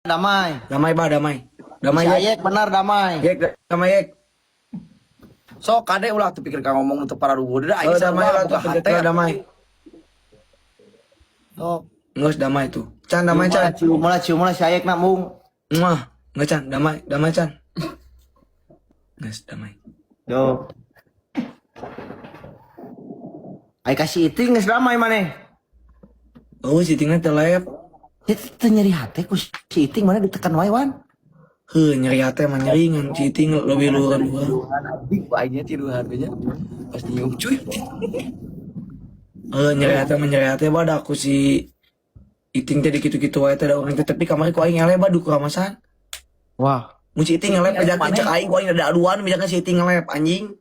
Damai. Damai bah damai. Damai Si yek. Ayek benar damai. Yek damai yek. Sok kade ulah teu pikir ka ngomong nu teu pararuguh da aing Oh, damai sarua lah boga tuh hate. pikir damai. Sok. Ngeus damai tuh. Can damai can. Cium lah si Ayek nak mung. Muah, nggak can, damai, damai can. Ngeus damai. Yo. Ai kasih iting geus damai maneh. Oh, si tinggal telep. Itu teu nyeri hate ku si iting mana ditekan wae wan. Heuh, nyeri hate mah nyeri ngan si iting lebih luhuran urang. Anjing aingnya tiduran nya. Pas nyium cuy. Heuh, nyeri hate mah nyeri hate badak ku si iting teh dikitu-kitu wae teh da urang teh tapi kamari ku aing ngelep badu ku ramasan. Wah. Mun si iting ngelep bejakeun cek aing ku aing ada aduan bejakeun si iting ngelep anjing.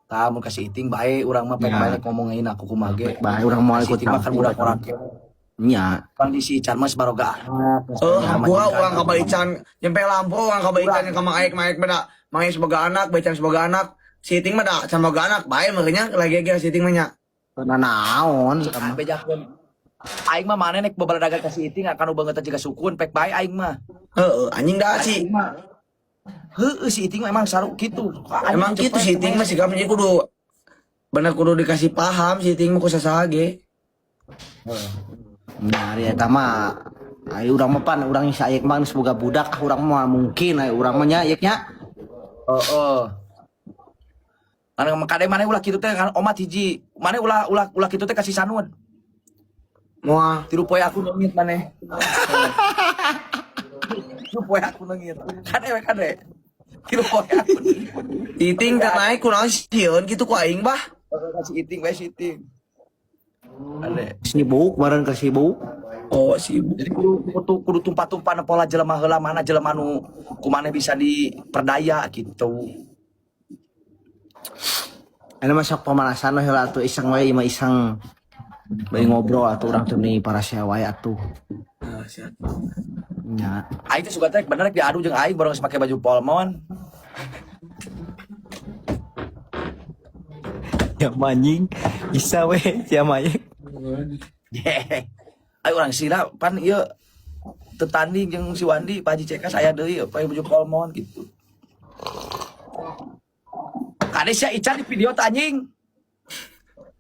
Tah mun ka si Iting bae urang mah pek Ya. bae ngomongin aku kumaha ge. Bae urang moal Si ikut Iting mah kan budak orang Nya. Kan di si Ican mah baroga anak. Eh, hampura urang ka Ican, nyampe lampu urang ka Ican yang ka Mang Aek, Mang Aek beda. Mang Aek sebagai anak, Ican sebagai anak. Si Iting mah da can boga anak, bae meureun lagi ge si Iting mah nya. Nah naon. Bejakeun. Aing mah maneh nek babaladagan ka si Iting akan nu beungeut jiga sukun pek bae aing mah. Heeh, anjing dah si. Heueuh si Iting mah emang saru kitu. Emang gitu si Iting mah sikapnya jadi kudu bener kudu dikasih paham si Iting mah ku sasaha ge. Nah, ari eta mah ai urang mah pan urang si Ayek mah geus boga budak ah urang mah mungkin ai urang mah nya Ayek nya. Heeh. Anu kade maneh ulah kitu teh kan omat hiji. Maneh ulah ulah ulah kitu teh kasih sanun. Moal. Tilu poe aku leungit maneh. Tilu poe aku leungit. Kade we kade. Tilu poe aku leungit. Si Iting teh naik kunaon sieun kitu ku aing bah. Kasih Iting we si Iting. Kade. Sibuk bareng ke sibuk. Oh, sibuk. Jadi kudu kudu, kudu tumpah-tumpah pola jelema heula mana jelema nu kumaneh bisa diperdaya gitu. Anu masuk pemanasan we heula atuh iseng we imah iseng. Bari ngobrol atuh urang teh nih para sia wae atuh. Ah, siap. Nya. Aing teh suka teh bener rek diadu jeung aing bareng geus make baju polmon. Ya anjing bisa we sia mah ye. Ayo urang sila pan ieu teu tanding jeung si Wandi Pak Haji Cekas aya deui pakai baju polmon gitu. Kade sia Ican di video teh anjing.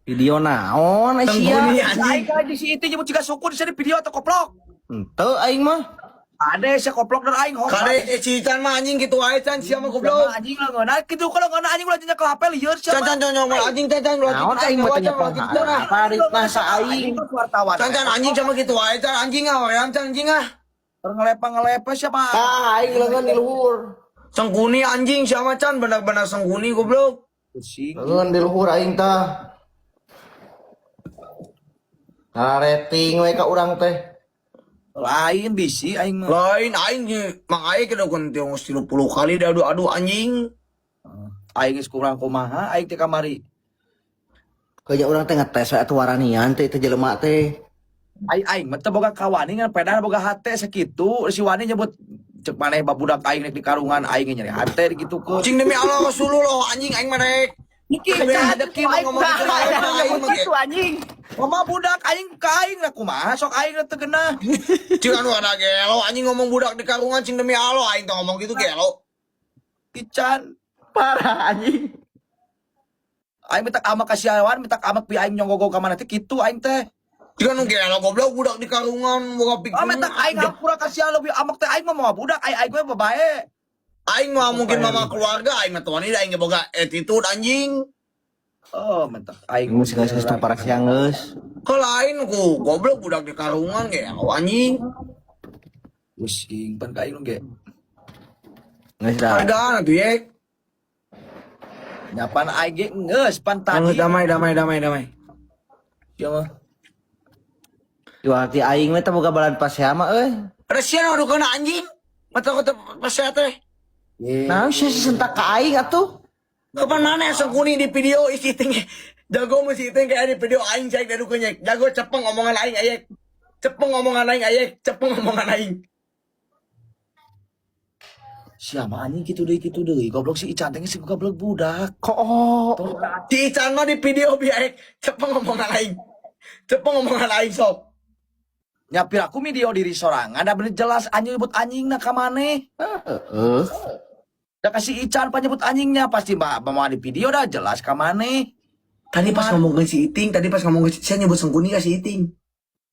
Video naon ai sia? Tengguni anjing. Aing kan di si Iting nyebut jiga sukun sia di video atau koplok. Henteu aing mah. Kade sia koplok dan aing hoba. Kade si Ican mah anjing kitu wae can sia mah goblok. Anjing lah ngeunah kitu kalau ngeunah anjing ulah nyekel HP lieur sia. Can can can can anjing can can ulah Naon kitu, can aing mah can teh ulah kitu can ah. apa ari nasa aing. Wartawan. Can can anjing sama kitu wae can anjing ah hoream can anjing ah. Ngelepa-ngelepa siapa? Ah aing leungeun di luhur. Sengkuni anjing siapa can benar-benar sengkuni goblok. Pusing. Leungeun di luhur aing tah. Nah, rating we ka urang teh. Lain bisi aing mah. Lain aing ge Mang Aek udah kun tiong 30 kali diadu-adu anjing. Aing geus kurang kumaha aing teh kamari. Kayaknya urang teh ngetes we atuh waranian teh teh jelema teh. Aing aing mah teu boga kawani ngan pedah boga hate sakitu si Wani nyebut cek maneh babudak aing rek di karungan aing nyeri hate digitukeun. Cing demi Allah Rasulullah anjing aing mah rek. Iki Ada ki mah ngomong gitu aing mah ge. anjing. Mama budak aing ka aing lah kumaha sok aing teu genah. Cing anu ada gelo anjing ngomong budak di karungan cing demi Allah aing teh ngomong gitu gelo. Ican Parah anjing. aing minta amak ka siawan minta amak pi aing nyonggogog ka mana teh kitu aing teh. Cing anu gelo goblok budak di karungan boga pikir. Ah minta aing hampura ka sia leuwih amak teh aing mah moal budak aing aing mah bae. Aing mah mungkin mama keluarga aing mah tuan aing ge boga attitude anjing. Oh, minta aing Geus geus geus tong parah siang geus. Ke lain ku goblok budak di karungan gelo anjing. Pusing pan ka aing ge. Geus dah. Hargaan atuh yek. Nyapan aing ge geus pan tadi. Damai damai damai damai. Sia mah. Ieu hati aing we teh boga balan pasea mah euy. Resian aduh kena anjing. Mata kota pasea teh. Nah, sia sentak ka aing atuh. Kapan mana yang sengkuni di video isi ting jago mesti ting kayak di video aing cek dari kunyek. Jago cepeng omongan aing ayek. Cepeng omongan aing ayek, cepeng omongan aing. Siapa anjing kitu deui goblok si Ican teh geus goblok budak. Kok oh. Si Ican mah di video bi ayek, cepeng omongan aing. Cepeng omongan aing sok. Nya piraku video diri sorangan da bener jelas anjing nyebut anjingna ka maneh. Heeh. Da kasih Ican pan nyebut anjingnya pasti mah mau di video dah jelas ka maneh. Tadi pas ngomongin si Iting, tadi pas ngomongin si, saya nyebut Sengkuni ka si Iting.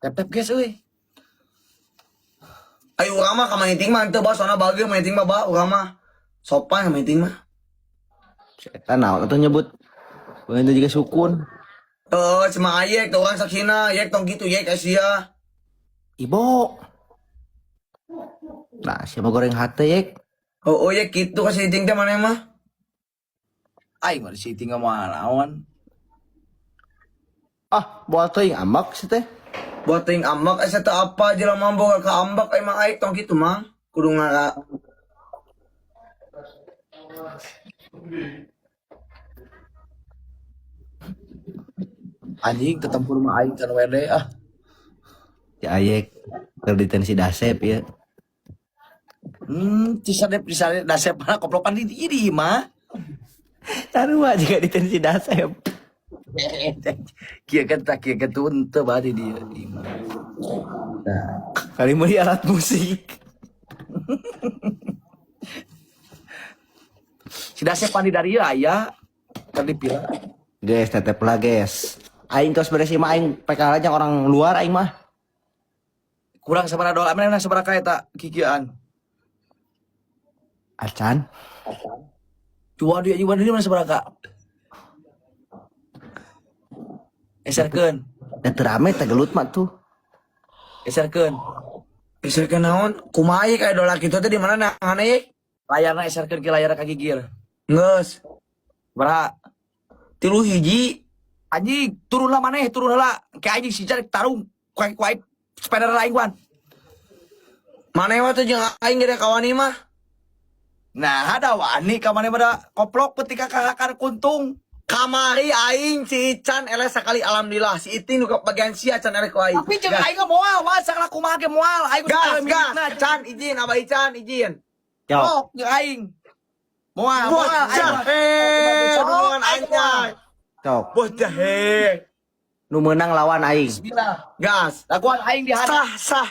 Tap tap guys euy. Ayo urang mah ka Mang Iting mah henteu bah soalna bager Mang Iting mah bah urang mah. Sopan ka Mang Iting mah. Eta naon atuh nyebut. Bener juga sukun. Eh, cuma ayek tuh orang saksina, yek tong gitu yek Asia. Ibo. Nah, siapa goreng hate yek? Oh, oh yek gitu ka si Iting teh maneh mah. Aing mah di situ nggak mau lawan. Ah, buat teuing ambak sih teh. Buat ting ambak asa teu apa jelema boga ka ambak emang aing tong kitu mang. Kudu ngara. Anjing tetempur mah aing can WD ah. Si Ayek keur ditensi dasep ya. Cisadep cisadep dasep mana koplokan di di mah. Sarua juga ditensi dasep. Kieu kan tak kieu kan tuh henteu bah di dieu di mah. Kali meuli alat musik. Si dasep pandi dari ieu aya keur dipila. Guys, tetep lah guys. Aing tos beres mah aing PKL aja orang luar aing mah. Kurang sabaraha dolar mana sabaraha ka eta kikieuan. Acan. Dua dia juga di mana sabaraha ka? Eserkeun, Da teu rame teh gelut mah tuh. eserkeun. Bisa ke naon? Kumaha yek aya dolar kitu teh di mana nangan yek? Layarna eserkeun ke layar ka gigir. Geus. Sabaraha? 3 hiji. Anjing, turun lah maneh, turun lah. Kayak anjing si Jarik tarung, kuai kuai sepeda lain wan. Maneh mah tuh jeung aing gede kawani mah. Nah, ada wani ka maneh pada koplok ketika kakak kuntung. Kamari aing si Ican eleh sakali alhamdulillah si Iting nu bagian sia can eleh ku aing. Tapi jeung aing mah moal, wah sakala kumaha ge moal, aing kudu Gas tahu gas milikna. Can izin Abah Ican izin. Yo. Koplok jeung aing. Moal, moal aing. Bocah mah. he, Sok, hubungan aing moal. anyar. Cok. Bocah he. Nu meunang lawan aing. Bismillah. Gas. Lakuan aing di Sah sah.